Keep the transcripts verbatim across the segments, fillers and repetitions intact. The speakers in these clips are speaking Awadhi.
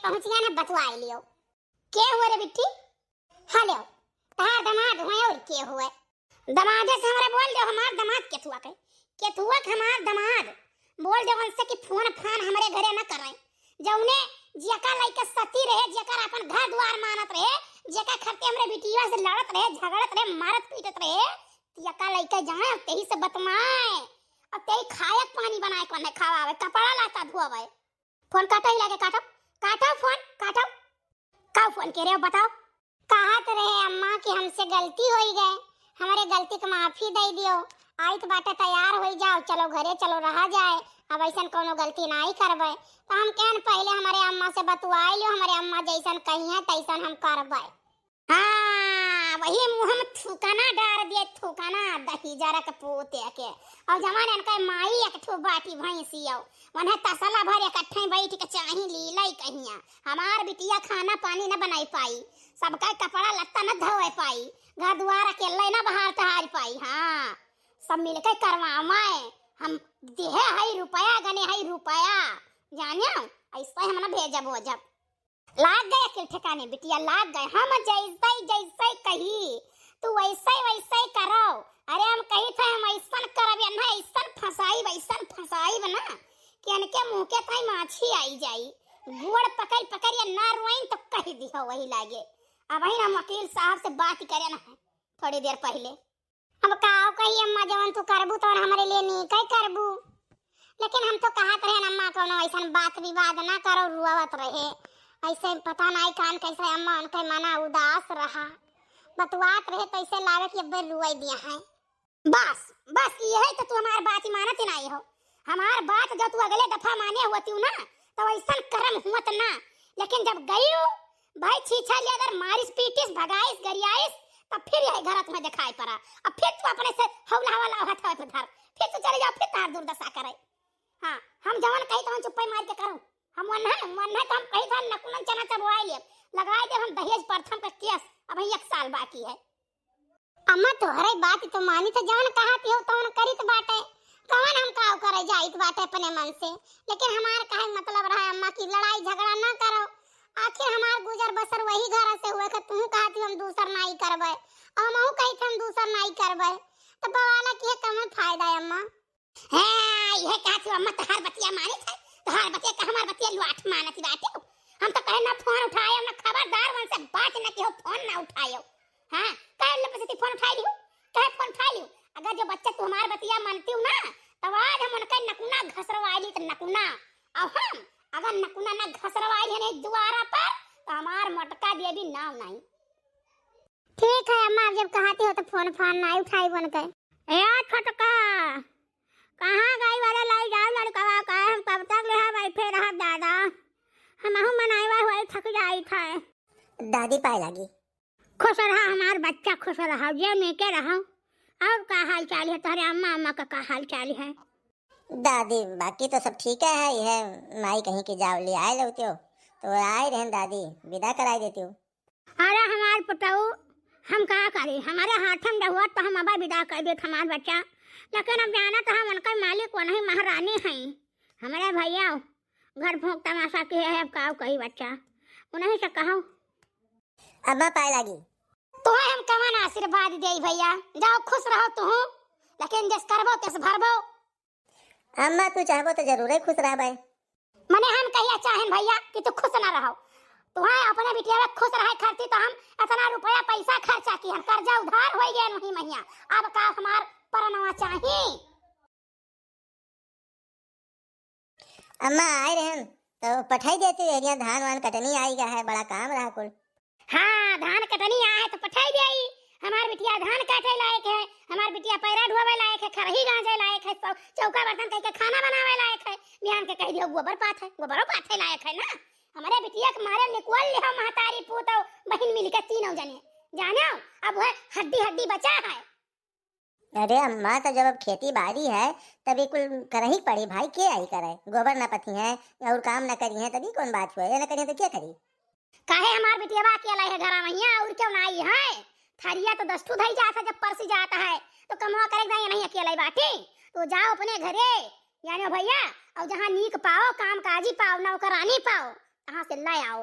पहुँच गया ना, बतुआइ लियो। के हुए रे बिट्टी? हेलो, तहार दमाद हुए और के हुए? दमादे से हमरे बोल देउ, हमार दमाद केथुआ के, केथुआ के हमार दमाद। बोल देउ उनसे कि फोन फान हमरे घरे न करें। जउने जेका लइके सती रहे, जेकर अपन घर दुआर मानत रहे, जेका खरते हमरे बिटिया से लड़त रहे, झगड़त रहे, मारत पीटत रहे, तेका लइके जाए और तेही से बतमाए और तेही खाए के पानी बनाए के ओन्हे खवावे, कपड़ा लत्ता धोवे। फोन काटो, ही लागे काटो, काटो फोन, काटो। का फोन के रहे हो बताओ? कहत रहे अम्मा कि हमसे गलती होई गए, हमरे गलती के माफी दे दियो, आइत बाटे तैयार होई जाओ, चलो घरे चलो रहा जाए, अब ऐसन कौनो गलती नाई करबे। तो हम कहन पहले हमरे अम्मा से बतुआई लियो, हमरे अम्मा जैसन कही है तैसन हम करबे। हाँ, वही मुँह में थूकना डार दिए, थूकना दही जरक पोते के। और जवान इनका माई एक ठो बाटी भैंसी हो, उन्हें तसला भर इकट्ठे बैठ के चाही लीलाई कहिया। हमार बिटिया खाना पानी न बनाई पाई, सबका कपड़ा लत्ता न धोए पाई, घर दुआर अकेले न बहार टहार पाई। हाँ, सब मिलके करवावे, हम देहे हई रुपया, गने हई रुपया, जानियो, ऐसे हम न भेजब ओजब। लाग गए अकेल ठिकाने बिटिया, लाग गए। हम जैसे जैसे कही, तू वैसे वैसे करो। अरे हम कही थे हम ऐसन करब, एन्हे ऐसन फंसाइब, ऐसन फंसाइब ना कि इनके मुँह के ताई माछी आई जाई। गोड़ पकड़ पकड़ ये ना रोइन तो कह दिहो वही लागे। अब वही हम वकील साहब से बात करे ना है थोड़ी देर पहले। अब काव कही अम्मा, जवन तू करबू तवन हमरे लिए नीक ही करबू। लेकिन हम तो कहत रहे अम्मा कौनो ऐसन बात विवाद ना करो, रुआवत रहे। ऐसे पता नाई कान कैसे अम्मा उनके मना उदास रहा, बतुआत रहे तो ऐसे लागे कि अब्बे रुआई दिया है। बस, बस यही तो तू हमार बात ही मानत ही नाई हो। हमार बात जो तू अगले दफा माने हुआ तू ना, तो ऐसन करम हुआ तो ना। लेकिन जब गई भाई छीछा लिया अगर मारिस पीटिस भगाइस गरियाइस, तब फिर यही घरत में दिखाई पड़ा। अब फिर तू अपने से हौला हवाला हाथ पे धर, फिर तू चले जाओ, फिर तार दुर्दशा करे। हाँ, हम जवन कही तवन चुप्पे मार के करो। हम वन्हा वन्हा तो हम कही था नकुनन चना चबवाए लिए, लगाए दे हम दहेज प्रथम का केस। अब एक साल बाकी है। अम्मा तोहरे बात तो मानी तो जवन कहत हो तवन करित बाटे। कवन हम काव करे जाइत बाटे अपने मन से। लेकिन हमार कहे मतलब रहा अम्मा की लड़ाई झगड़ा ना करो। आखिर हमार गुजर बसर वही घर से हुए के तू कहत हो हम दूसर नाई करबे, और हमहू कहित हम दूसर नाई करबे। तो बवाला किहे कवन फायदा है अम्मा? हाँ, यह कहत हो अम्मा तहार बतिया मानित है, तहार बतिया का हमार बतिया लुआठ मानत बाटे। हम तो कहे ना फोन उठायो, ना खबरदार उनसे बात ना किहो, फोन ना उठायो। हाँ, काहे ले बस फोन उठाई लियो? काहे फोन उठाई लियो? अगर जो बच्चा तू हमार बतिया मानती हो ना, तब आज हम उनका नकुना घसरवाई ली तो नकुना। और हम अगर नकुना ना घसरवाई है नहीं द्वारा पर, तो हमार मटका देवी नाव नहीं। ठीक है अम्मा, अब जब कहती हो तो फोन फान ना उठाई बन के। ए छोटका, कहाँ गई वाले लाई जाओ लड़कवा का, हम कब तक ले बैठे रहा दादा, हमहू मनाई हुआ थक जाई था। दादी पाए लागी। खुश रहा हमार बच्चा, खुश रहा, जे नीके रहा। और का हाल चाल है तोहरे अम्मा, अम्मा का, का हाल चाल है? दादी, बाकी तो सब ठीक है, यह माई कहीं के जाओ ले आए लौटियो, तो आए रहन दादी, विदा कराई देती हो। अरे हमार पुतऊ, हम का करी, हमारे हाथन रहुआ तो हम अब विदा कर देत हमार बच्चा, लेकिन अब जाना तो हम उनका मालिक वो नहीं महारानी हैं। हमारे भैया घर भोंक तमाशा किए है, अब काव कही बच्चा, उन्हीं से कहो। अम्मा पाए लागी। तोहे हम कवन आशीर्वाद देई भैया, जाओ खुश रहो तुहू, लेकिन जस करबो तस भरबो। अम्मा तू चाहबो तो जरूरे खुश रहबे। मने हम कहिया चाहेन भैया कि तू खुश ना रहो, तुहे अपने बिटिया में खुश रहे खातिर तो हम इतना रुपया पैसा खर्चा किहन, कर्जा उधार होई गए वही महिया, अब का हमार परनवा चाही। अम्मा आए रहन तो पठाई देती, एरिया धान वान कटनी आई गा है, बड़ा काम रहा कुल। हाँ, धान कटनी आए तो पठाई देई। हमार बिटिया धान काटे लायक है, हमार बिटिया पैरा ढोवे लायक है, खरही गांजे लायक है, चौ-, चौका बर्तन कह के खाना बनावे लायक है। बिहान के कह दियो गोबर पाथे, गोबरो पाथे लायक है ना। हमारे बिटिया के मारे निकल ले हम महतारी पूत और बहिन मिल के तीनों जने। जानो, अब वह हड्डी हड्डी बचा है। अरे अम्मा, तो जब अब खेती बाड़ी है, तब ये कुल करही के पड़ी भाई, के आई करे? गोबर ना पथी है और काम ना करी है, तभी कौन बात हुआ? ये ना करी है तो क्या करी? काहे हमार बिटिया अकेला है घरा में, और क्यों ना आई है? थरिया तो दस ठू धई जात है, जब परसी जात है, तो कमवा करे के नहीं अकेला बाटी, तो जाओ अपने घरे, जानो भैया, और जहाँ नीक पाओ, काम काजी पाओ, नौकरानी पाओ, कहाँ से लै आओ।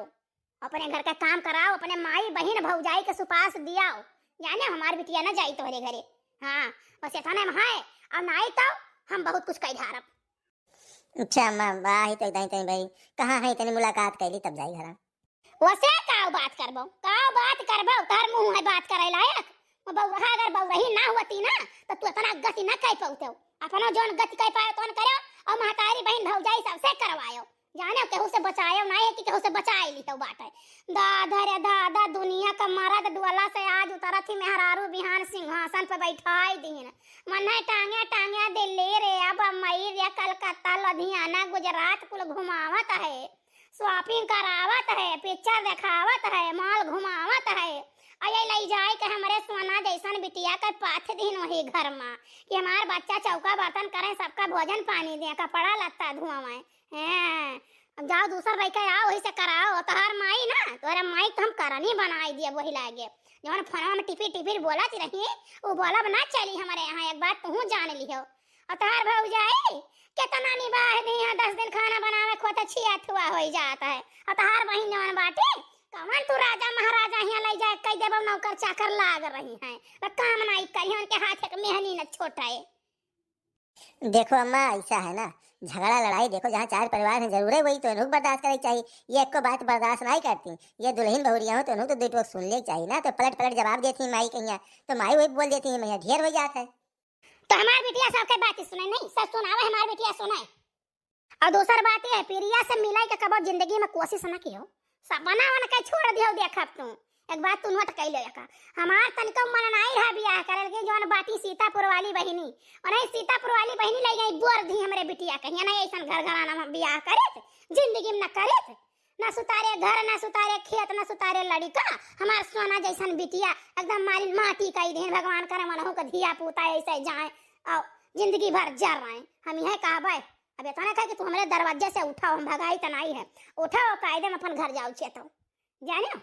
अपने घर का काम कराओ, अपने माई बहिन भौजाई के सुपास दियाओ। जाने हमार बिटिया न जाई तोहरे घरे। हाँ, बस इतने में है, और नाई तो हम बहुत कुछ कह ढारब। अच्छा अम्मा, बा ही तो इतनी तनी भाई, कहाँ है इतनी मुलाकात कैली तब जाई घरा। वसे काव बात करबो, काव बात करबो, तोहर मुँह है बात करे लायक। वो बउरहा अगर बउरही ना होती ना, तो तू इतना गति ना कर पाते हो। अपनो जौन गति कर पायो तौन करो, और महतारी बहिन भौजाई सबसे करवायो। जाने केहू से बचायो ना है कि केहू से बचाए ली तो बाटे। दादा रे दादा, दुनिया का मरद डोला से आज उतरत ही मेहरारू बिहान सिंहासन पे बैठाई दीन। मन्हे टांगे टांगे दिल्ली रे, अब बम्बई रे, कलकत्ता, लुधियाना, गुजरात कुल घुमावत है, shopping करावत है, picture देखावत है, mall घुमावत है। आ ये लई जाए के हमरे सोना जैसन बिटिया के पाथ दीन वही घर मा, कि हमार बच्चा चौका बर्तन करें, सबका भोजन पानी दें, कपड़ा लत्ता धुआवें। हैं, अब जाओ दूसर लइके आओ, वही से कराओ। तोहार माई ना, तोहरे माई तो हम करनी बनाई दिए वही लागे। जौन फोनवा में टिपिर टिपिर बोलत रही, वो बोलब ना चली हमरे यहाँ, एक बात तू जान लिहो। और तोहार भौजाई, केतना निबाह दी है, दस दिन खाना बनावे खोते छिया थुआ होई जात है। और तोहार बहिन जौन बाटे, कवन तू राजा महाराजा हियाँ लई जाए कह देबो नौकर चाकर लाग रही हैं, वो काम नाई करी, उनके हाथ एक मेहनी न छोटा है। देखो अम्मा, ऐसा है ना, झगड़ा लड़ाई देखो, जहाँ चार परिवार हैं, जरूर है वही तो इन्हों को बर्दाश्त करे के चाहिए। ये एको बात बर्दाश्त नहीं करती, ये दुल्हन बहुरिया हो तो इन्हों तो दो टोक सुन ले के चाहिए ना, तो पलट पलट जवाब देती हैं माई कहिया, तो माई वही बोल देती है, मैया ढेर हो जात है। तो हमार बिटिया सबके बात ही सुने नहीं, सब सुनावे हमार बिटिया सुने। और दूसर बात ये है, प्रिया से मिलाई के कबो जिंदगी में कोशिश न कियो, सब बना वन के छोड़ दियो। देखब तू, एक बात तू नोट कर ले का, हमार तनिको मन नाई रहा बियाह करे के, जौन बाटी सीतापुर वाली बहिनी, और नहीं सीतापुर वाली बहिनी ले गई बोर दी हमरे बिटिया कहिया, नहीं ऐसन घर घराना में बियाह करे, जिंदगी में न करे, ना सुतारे घर, ना सुतारे खेत, ना सुतारे लड़िका। हमार सोना जैसन बिटिया एकदम मालिन माटी कई देन। भगवान करे मनहु के धिया पूता ऐसे जाए और जिंदगी भर जर रहे। हम यह कहबे, अब इतना कहे कि तू हमरे दरवाजे से उठाओ, हम भगाई त नाई है, उठाओ कायदे में अपन घर जाओ चेतो, जानियो।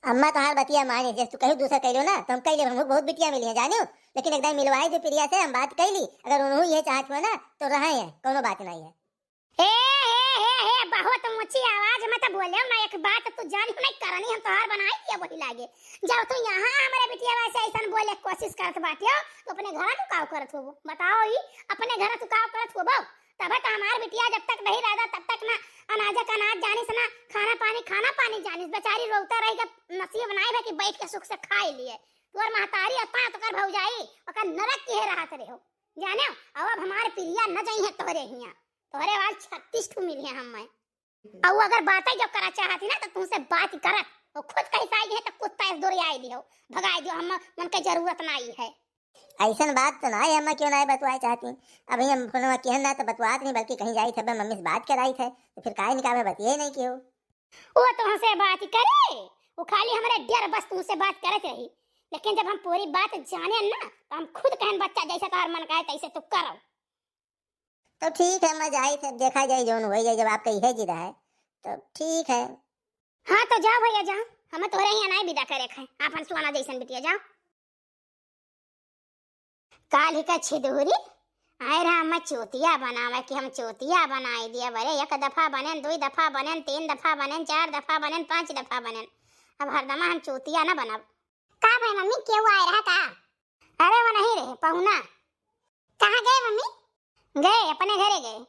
अम्मा तोहार बतिया माने, जैसे तू कहीं दूसरा कह लो ना तो हम कह ले, हम बहुत बिटिया मिली है जानियो, लेकिन एक दाई मिलवाए दे प्रिया से, हम बात कह ली, अगर उन्होंने ये चाहत हुआ ना तो रहे हैं, कोनो बात नहीं है। हे, हे, हे, हे, बहुत ऊंची आवाज में तो बोले ना, एक बात तू जान नहीं करनी, हम तोहार बनाई दिया वही लागे। जब तू यहाँ हमारे बिटिया वैसे ऐसन बोले कोशिश करत बाटियो, तो अपने घर तू काव करत होबो? बताओ ही, अपने घर तू काव करत होबो? तब तो हमार बिटिया जब तक नहीं रहता, तब तक ना अनाज का अनाज जानिस, ना खाना पानी, खाना पानी जानिस। बेचारी रोता रही, जब नसीब नाई बा कि बैठ के सुख से खाए लिए। तोर महतारी अता तो कर भौजाई, ओकर नरक के रहत रहो, जाने? अब, अब हमार प्रिया न जाई है तोहरे हिया। तोहरे वाल छत्तीस ठू मिली है हम में। और वो अगर बातें जो करा चाहती ना तो तुमसे बात ही करत। वो खुद कहीं से आई है तो कुत्ता इस दूर आई दियो, भगाई दियो, हम मन के जरूरत ना आई है। ऐसन बात तो ना है, हम क्यों ना बतवाए चाहती। अभी हम फोनवा किहन ना तो बतवात नहीं, बल्कि कहीं जाई थे, मम्मी से बात कराई थे, तो फिर काहे निकाल में बतिये नहीं कियो। वो तुमसे बात करे, वो खाली हमरे डर बस तुमसे बात करत रही, लेकिन जब हम पूरी बात जाने ना तो हम खुद कहन बच्चा जैसे तोहर मन कहे तैसे तू करो। तो ठीक है, मैं जाई थे, देखा जाए जौन हो जाए, जब आपका यह जिद है तो ठीक है। हाँ तो जाओ भैया जाओ, हम तोहरे यहाँ नहीं विदा करे खाए, आपन सोना जैसन बिटिया जाओ। काल्हि का छिदुरी आए रहा, हम चूतिया बनावे कि हम चूतिया बनाई दिया। बरे एक दफा बनेन, दुई दफा बनेन, तीन दफा बनेन, चार दफा बनेन, पाँच दफा बनेन। अब हरदमा हम चूतिया न बनब। का भाई मम्मी, केहू आए रहा का? अरे वो नहीं रहे पहुना। कहाँ गए मम्मी? गए, अपने घरे गए।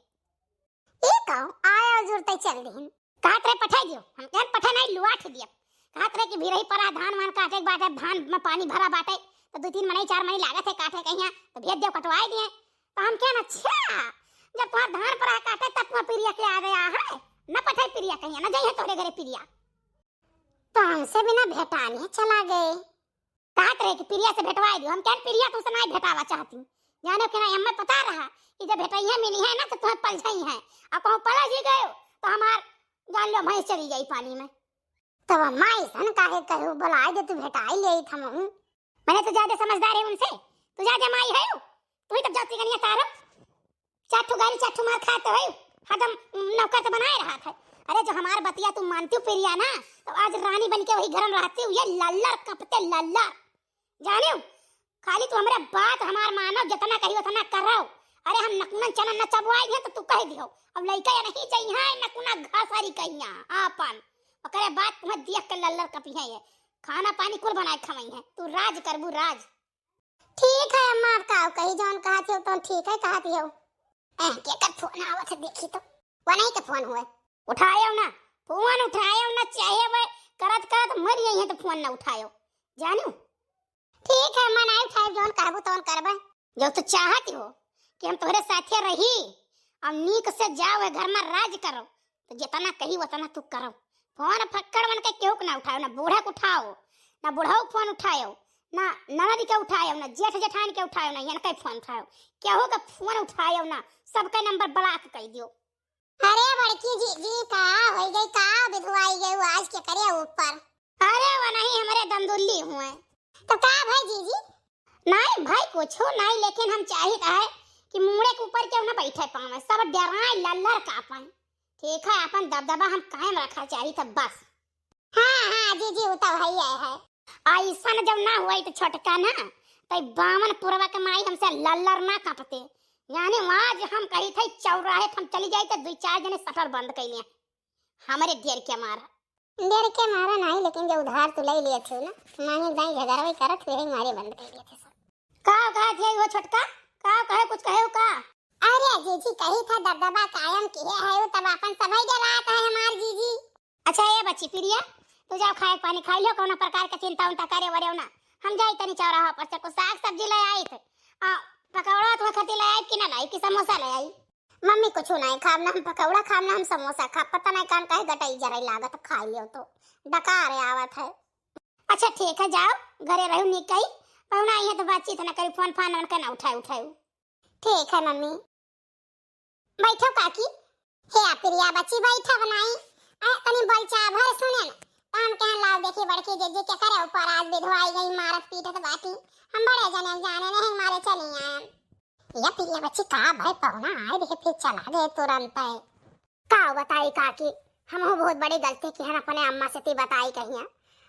ई कहूँ आया जुरते चल दीन। कहत रहे पठाई दियो, हम कहन पठाई नहीं, लुआठ दिया। कहत रहे कि भिरही परा धान वान काटे के बाटे, धान में पानी भरा बाटे, तो दो तीन मनई चार मनई लागत है काटे कहिया, तो भेज दियो कटवाए दिए। तो हम कहन अच्छा, जब तुम्हार धान परा काटे तब तुम्हार प्रिया के आ गया है, न पठाई प्रिया कहिया, न जाइए तोहरे घरे प्रिया। तो हमसे बिना भेटाने चला गए। कहत रहे कि प्रिया से भेटवाए दियो। हम कहन प्रिया तुमसे नहीं भेटावा चाहती। जानो कि नहीं, हमें पता रहा कि जब भेटइया मिली है ना तो तुम्हें पलझई है। और कहूँ पलझ ही गयो तो हमार जान लो भैंस चली जाई पानी में। तब अम्मा ऐसन काहे कहू, बुलाए दे तू भेटाई ले आई थमहू। मैंने तो ज्यादा समझदार है उनसे, तू ज्यादा माई है। तू ही तब जाती गनिया तारो। चार ठो गाली, चार ठो मार खाए तो है, हरदम नौकर तो बनाए रहा था। अरे, जो हमार बतिया तू मानती हो प्रिया ना, तो आज रानी बन के वही घर में रहती हूँ। ये लल्लर कपते लल्लर, जाने हो? खाली तू हमरे बात हमार मानो, जितना कही उतना करो, अरे हम नकुना चना न चबवाई है तो तू कह दियो। अब लइका या नहीं चाहिए है नकुना घास हरी कहिया आपन। ओकरे बाद तुम्हें देख के लल्लर कपी है ये। खाना पानी कुल बनाए खवाई है। तू राज करबू राज। ठीक है अम्मा, आप का कही जौन कहत हो तो ठीक है कहत हो। ए, के कर फोन आवत है देखी तो। वो नहीं के फोन हुए। उठायो ना। फोन उठायो ना, चाहे वह करत करत मर गई है तो फोन ना उठायो। जानू? ठीक है, मैं नहीं उठाई, जौन कहबू तौन करबे। जब तो चाहत हो कि हम तोहरे साथे रही, अब नीक से जाओ, ए घर में राज करो, तो जितना कही उतना तू करो। फोन फक्कड़ मन के केहू के ना उठाओ, ना बूढ़ा के उठाओ, ना बुढ़ऊ फोन उठाओ, ना ननद के उठाओ, ना जेठ जेठान के उठाओ, ना इनके फोन उठाओ, केहू के फोन उठाओ ना, सबके नंबर ब्लॉक कर दियो। अरे बड़की जीजी, का होई गई, का बिधुआई गई आज के करे ऊपर? अरे वो नहीं, हमरे दंदुल्ली हुए। तो का भाई जीजी? नहीं भाई, कुछो नहीं, लेकिन हम चाहित है कि मूड़े के ऊपर केहू ना बैठे पावे, सब डराए लल्लर कापे। ठीक है, अपन दबदबा हम कायम रखा चाहित है बस। हाँ, हाँ, जीजी, वो तो है ही है। ऐसन जब ना हुई तो छोटका ना, तो बामन पुरवा के माई हमसे लल्लर ना कापते। यानी आज हम कही थे चौराहे हम चली जाई तो दुई चार जने शटर बंद कर लिए हमरे डेर के मारा। डेर के मारा नहीं, लेकिन जो उधार तू ले लिए थे ना, मांगे दाई झगड़वे करत हुए मारे बंद कर लिए थे सब। का कहा थे वो छोटका? का कहे, कुछ कहे का? अरे जीजी, कही था दबदबा कायम किहे है, वो तब अपन सभई डरात है हमार जीजी। अच्छा ए बच्ची प्रिया, तू जाओ खाए पानी खाई लियो, कौनो प्रकार के चिंता उंता करे वरेव ना। हम जाई तनी चौराहा पर से कुछ साग सब्जी ले आई थे। आ, पकौड़ा तो खती ले आई कि ना लाई कि समोसा ले आई? मम्मी कुछ नहीं खाब ना हम पकौड़ा खाब ना हम समोसा खाब, पता नहीं कान काहे गटाई जराई लागत, खा लियो तो डकार आवत है। अच्छा ठीक है, जाओ घरे रहो नीक कही, पहुना आई है तो बातचीत ना करी, फोन फान उनका ना उठाए उठाए। ठीक है मम्मी। बैठो काकी। हे आ प्रिया बच्ची, बैठो बनाई। आ, तनी बोलचा भर सुने न। तो हम कहन लाओ देखी बड़की जीजी के करे ऊपर आज विधवाई गई मारत पीटत बाटी। हम बड़े जने जाने नहीं मारे चली आए। या प्रिया बच्ची का भाई पहुना आए रहे फिर चला गए तुरंत है। का बताई काकी, हमहू बहुत बड़ी गलती किहन अपने अम्मा से ती बताई कहिया।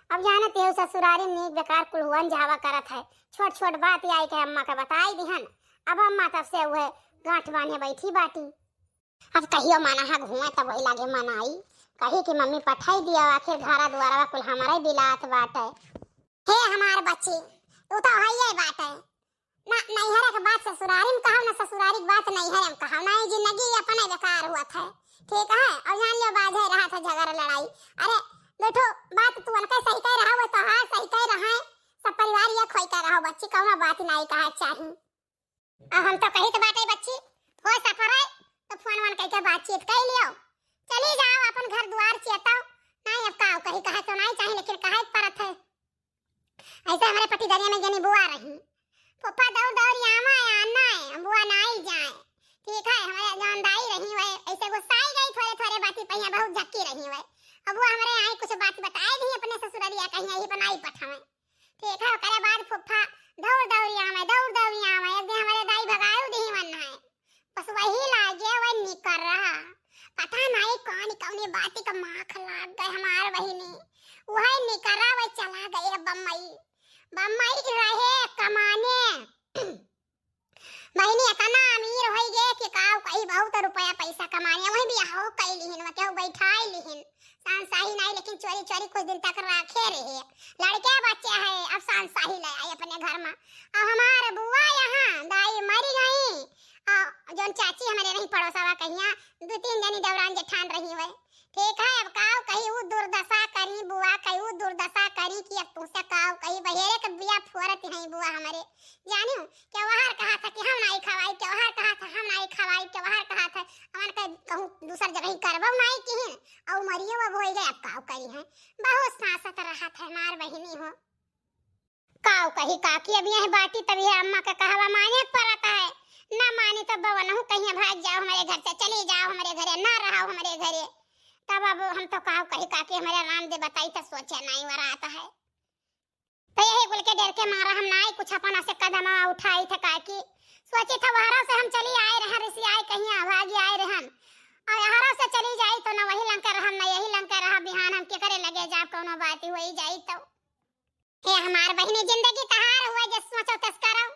अब जाने तेहू ससुरारी नीक बेकार कुल हुअन जावा करत है। छोट छोट बात आई के अम्मा के बताई दिहन। अब अम्मा तब से उहे गांठ बांधे बैठी बाटी। अब कहियो मना है घूमे तब वही लागे मनाई। कही कि मम्मी पठाई दिया, आखिर घरा दुआरवा कुल हमारे बिलात बाटे। हे हमार बच्ची, तू तो हइये बाटे। ना नैहरे के बात ससुरारी में कहब, ना ससुरारी के बात नैहरे में कहब, ना ई जिंदगी अपने बेकार हुआ था। ठीक है, और जान लियो बाजे रहा था झगड़ा लड़ाई। अरे बेटो, बात तू उनके सही कह रहा हो, तोहार सही कह रहा है, सब परिवार ये खोई कह रहा हो बच्ची, कौनो बात नहीं कहा चाही। अब हम तो कही तो बाटे बच्ची, हो सफर है तो फोन वोन कह के बातचीत कर लियो, चली जाओ अपन घर दुआर चेताओ। नहीं अब का कही, कहे तो नहीं चाही लेकिन कहे परत है। ऐसे हमरे पटीदरिया में जनी बुआ रही। फूफा दौड़ दौड़ आवा या ना है, बुआ ना आई जाए। ठीक है, हमारे जौन दाई रही वह ऐसे गुस्साई गई, थोड़े थोड़े बाती पहिया बहुत झक्की रही वह। अब वो हमारे आई कुछ बात बताए दी अपने ससुररिया कहीं यही बनाई पठावे। ठीक है, ओकरे बाद फूफा दौड़ दौड़ आवे, दौड़ दौड़ आवे। एक दिन हमारे दाई भगायो दी मन है। बस वही लागे वह निकर रहा। पता नहीं कौन कौनी बात का माख लाग गए हमार बहिनी। वह निकर रहा, वह चला गए बम्बई। बम्बई रहे कमाने। बहिनी इतना अमीर होई गे कि काव कही बहुत रुपया पैसा कमाने। वही बियाहो कई लिहिन, वह केहू बैठाई लिहिन। शानशाही नहीं, लेकिन चोरी चोरी कुछ दिन तक रखे रहे। लड़के बच्चे हैं, अब शानशाही ले आई अपने घर में। अब हमार बुआ यहाँ दाई मरी गई। आ, जौन चाची हमारे रही पड़ोसवा कहिया, दो तीन जनी देवरान जेठान रही हुए। ठीक है, अब काव कही ऊ दुर्दशा करी बुआ, कही ऊ दुर्दशा करी कि अब तुमसे काव कही, बहेरे के बिया फोरत हैं बुआ हमारे। जानियो, केवहार कहा था कि हम नहीं खवाई, केवहार कहा था हम नहीं खवाई, केवहार कहा था, हमन के कहूँ दूसर जगह ही करबो नहीं किहिन, और मरियो अब होई गए, अब काव करी है। बहुत सांसत रहा था हमार बहिनी हो। काव कही काकी, अब यह बाटी तब यह अम्मा का कहवा माने के पड़त है। ना मानी तो बवनहु कहिया भाग जाओ हमारे घर से, चली जाओ हमारे घरे, ना रहो हमारे घरे। तब अब हम तो काव कही काकी, हमारे राम दे बताई तो सोचे नहीं वरात है। तो यही कुल के डर के मारा हम ना कुछ अपना से कदम उठाई थे काकी। सोची था वहरा से हम चली आए रहन, रिसी आए कहिया भागी आए रहन। और यहरा से चली जाई तो ना वही लंका रहम, ना यही लंका रहा, बिहान हम के करे लगे जा, कौनो बात होई जाई तो। हे हमार बहिनी, जिंदगी तहार हुआ, जे सोचो तस करो।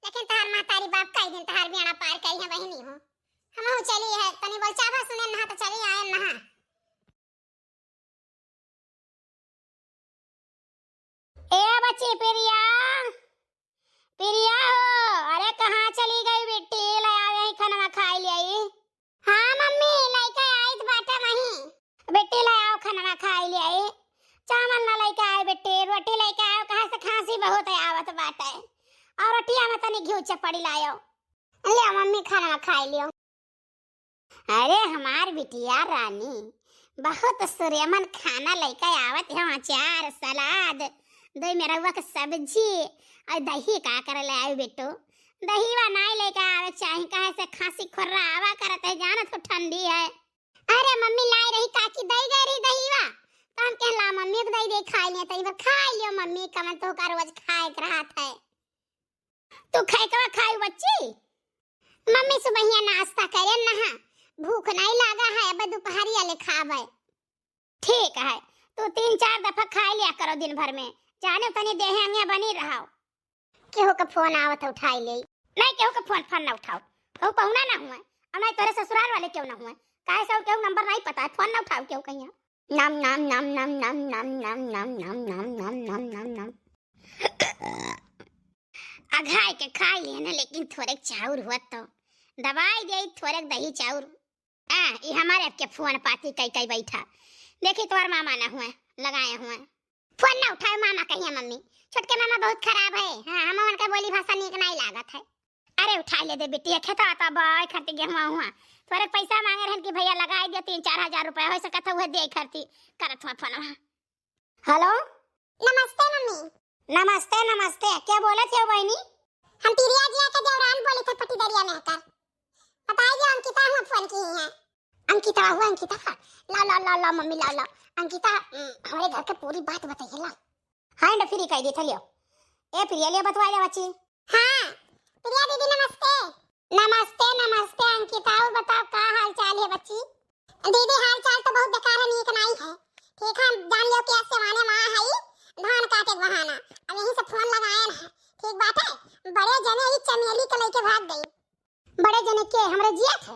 लेकिन तहार महतारी बाप कई दिन तहार बेड़ा पार करी है बहिनी हो। हमहू चली है, तनी बोल चाभा सुने नहा तो चली आए नहा। ए बच्ची प्रिया, प्रिया हो, अरे कहाँ चली गई बिट्टी? ले आवे ही खाना खाई ले आई। हाँ मम्मी, लइके आइत बाटे वहीं। बिट्टी ले आओ खाना खाई ले आई। चावल ना लइके आए बिट्टी, रोटी लइके आओ, कहाँ से खांसी बहुत है आवत बाटे। और रोटिया में तनी घी चपड़ी लायो। ले मम्मी खाना खाई लियो। अरे हमार बिटिया रानी, बहुत सुरेमन खाना लइके आवत है, अचार, सलाद, दही मेरहुआ के सब्जी और दही का करे ले आयु बेटो? दही वा नाई लइके आवे चाही, काहे से खांसी खोर्रा आवा करत है, जानत हो ठंडी है। अरे मम्मी लाई रही काकी, दई गई रही दही वा, तो हम कहला मम्मी को दई दे खाई लिया, तनी भर खाई लियो मम्मी, कमन तो का रोज खाए के रहत है। तू खैकवा खाई बच्ची? मम्मी सुबहिया नाश्ता करे नहा, भूख नहीं लागा है, अब दोपहरिया ले खाबे। ठीक है, तू तीन चार दफा खाई लिया करो दिन भर में, जाने तनी देहे अंगे बनी रहो। केहू का फोन आवत है उठाई ले। नहीं, केहू का फोन फोन ना उठाओ, कहूँ पहुना ना हुए, और नहीं तोरे ससुराल वाले क्यों ना हुए, काहे से केहू नंबर नहीं पता है, फोन ना उठाओ केहू कहीं। नम नम नम नम नम नम नम नम नम नम नम नम नम नम। अघाई के खाई लेना, लेकिन थोड़े चाउर हुआ तो दवाई दे, थोड़े दही चाउर। आ, ई हमारे आपके फोन पाती कई कई बैठा। देखी तोहर मामा ना हुए, लगाए हुए। फोन ना उठाए मामा कहिया मम्मी। छोटके मामा बहुत खराब है। हाँ, हम उनका बोली भाषा नीक नहीं लागत है। अरे उठा ले दे बिटिया, खेतवा तो बाय खरती गेहुआ हुआ। थोड़े पैसा मांगे रहन कि भैया लगाई दे तीन चार हजार रुपया, हो सकत है उहे दे खरती। करत हुआ फोनवा। हेलो। नमस्ते मम्मी। नमस्ते, नमस्ते। क्या बोलत हो बहनी? हम पिरिया जिया के देवरान बोले थे पटीदरिया में आकर। बताइए अंकिता हुआ फोन की है। अंकिता हुआ, अंकिता। ला, ला, ला, ला, मम्मी, ला, ला। अंकिता, उम, हमारे घर के पूरी बात बताइए, ला। हाँ, एंड फ्री कह दी, चलियो। ए प्रिया, लिया बतवा ले बच्ची। हाँ, प्रिया दीदी नमस्ते। नमस्ते, नमस्ते अंकिता, और बताओ का हाल चाल है बच्ची? दीदी हाल चाल तो बहुत बेकार है, नीक नहीं है। ठीक है, जान लियो कि आज सेवाने माँ है, धान काटे के बहाना। अब यहीं से फोन लगाए ना, ठीक बात है। बड़े जने ई चमेली के लेके भाग गई। बड़े जने के हमरे जिया थे?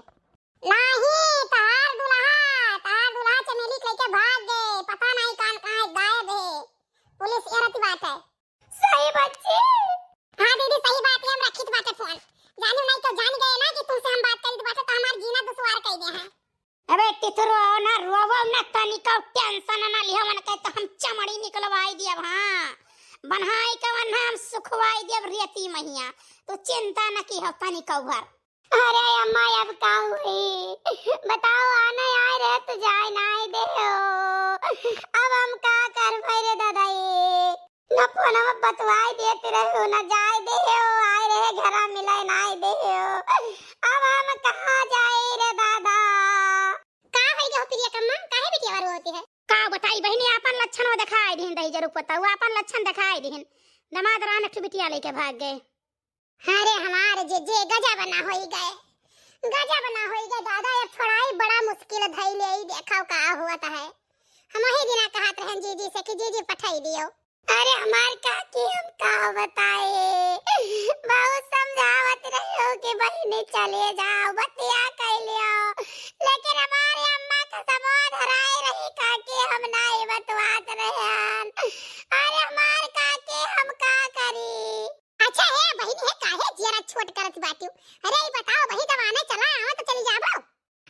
नाही, तहार दुल्हा, तहार दुल्हा चमेली के लेके भाग गए, पता नहीं कान कहाँ गायब है। पुलिस एरत बाटे। सही बच्ची। हाँ दीदी सही बात है, हम रखित बाटे फोन। जाने नहीं तो जान गए ना कि तुमसे हम बात करी तो बाटे तो हमार जीना दुश्वार कर दे हैं। अबे टिथुरो ना रोवो ना तनिको टेंशन ना लिहो मन के तो हम चमड़ी निकलवाई दियब। हाँ, बन्हाई के वन्हा हम सुखवाई दियब रेती महिया, तो चिंता न की हो तनिको भर। अरे अम्मा अब का हुई बताओ, आने आए रहे तो जाए नाई दे हो, अब हम का करबे रे दादा ये। न फोनवा बतवाई देत रहे हो, न जाए दे हो, आए रहे घरा मिले नाई दे हो, अब हम कहाँ जाए रे दादा। का होई गयो प्रिया कम्मा, काहे बिटिया रोती है? का बताई बहिनी, आपन लक्षण वो दिखाई दिहिन, दही जरूर पता हुआ आपन लक्षण दिखाई दिहिन। दामाद रान एक ठो बिटिया लेके भाग गए। अरे हमारे जे जे गजब ना होई गए, गजब ना होई गए दादा, ये फोड़ाई बड़ा मुश्किल धई ले, ई देखो का हुआ है। हम वही दिना कहत रहन जीजी से कि जीजी पठाई दियो। अरे हमार काकी हम का बताए, बहुत समझावत रहे हो कि बहिनी चले जाओ, बतिया कह लियो, लेकिन हमारे अम्मा का समो धराए रही काकी, हम नाई बतवात रहन। अरे हमार काकी हम का करी? अच्छा हे बहिनी हे, काहे जियरा छोट करत बाटियो? अरे ई बताओ बहिनी, जब आने चला आवा तो चली जाबो।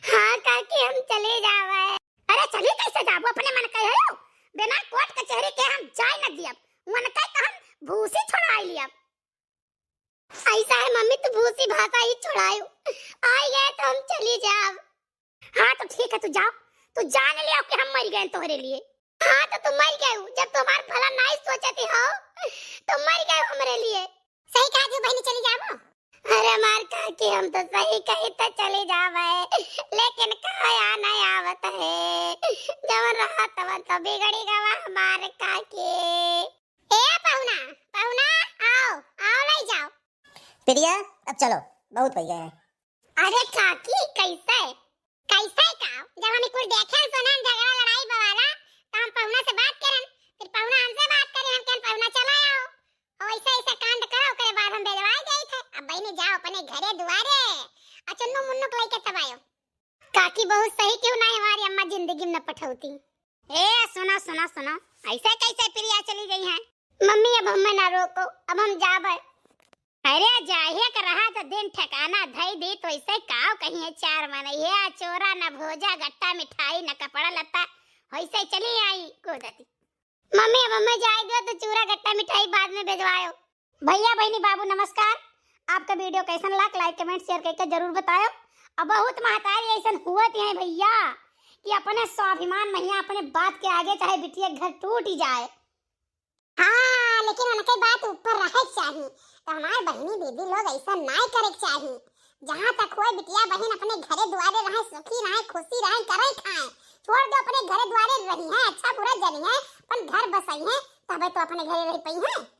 हाँ काकी, हम चली जावे। अरे चली कैसे जाबो, अपने मन कहे हो? बिना कोर्ट कचहरी के हम जाए न दियब। मन कहे तो हम भूसी छोड़ाई लियब। ऐसा है मम्मी, तू भूसी भाषा ही छोड़ायो। आई गए तो हम चली जाब। हाँ तो ठीक है, तू जाओ, तू जान लियो कि हम मर गए तोहरे लिए। हाँ तो तू मर गए हो, जब तू हमार भला नहीं सोचती हो तो मर गए हो हमरे लिए। सही कहा थी बहनी, चली जाबो। अरे हमार काकी, हम तो सही कही तो चली जावे, लेकिन काया नहीं आवत है, जवन रहा तवन तो बिगड़ी गवा हमार काकी। ए पहुना, पहुना, आओ, आओ, ले जाओ। प्रिया, अब चलो, बहुत हो गया है। अरे काकी, कैसे, कैसे का? जब हम कुल देखे सुने झगड़ा लड़ाई बवाला, तो हम पहुना से बात करन, फिर पहुना हमसे बात करे, हम कहन पहुना चला आओ, और ऐसे ऐसे कांड करो, ओकरे बाद हम भेजवाई जाई थे। पठौती। ए, सुनो, सुनो, सुनो, ऐसे कैसे प्रिया चली गई है? मम्मी, अब हमें ना रोको, अब हम जाबे। अरे, जाहे के रहा तो दिन ठिकाना धई दी, तो ऐसे काव कहीं है चार मनई है, चोरा न भोजा, गट्टा मिठाई, न कपड़ा लत्ता, वैसे चली आई कूदती। मम्मी, अब हमें जाए दो तो चूरा गट्टा मिठाई बाद में भेजवायो। भैया, बहिनी, बाबू, नमस्कार। आपका video कैसन लाग, like, comment, share करके जरूर बतायो। अब बहुत महतारी ऐसन हुवत हैं भैया कि अपने स्वाभिमान महिया अपने बात के आगे चाहे बिटिया घर टूट ही जाए। हाँ, लेकिन उनके बात ऊपर रहे के चाही। तो हमारे बहिनी दीदी लोग ऐसा नाय करे के चाही। जहाँ तक होए बिटिया बहिन अपने घरे दुआरे रहे, सुखी रहे, खुशी रहे, करे खाए, छोड़ दो अपने घरे दुआरे रही हैं, अच्छा बुरा जनी है, अपन घर बसाई हैं, तबे तो अपने घरे रह पई हैं।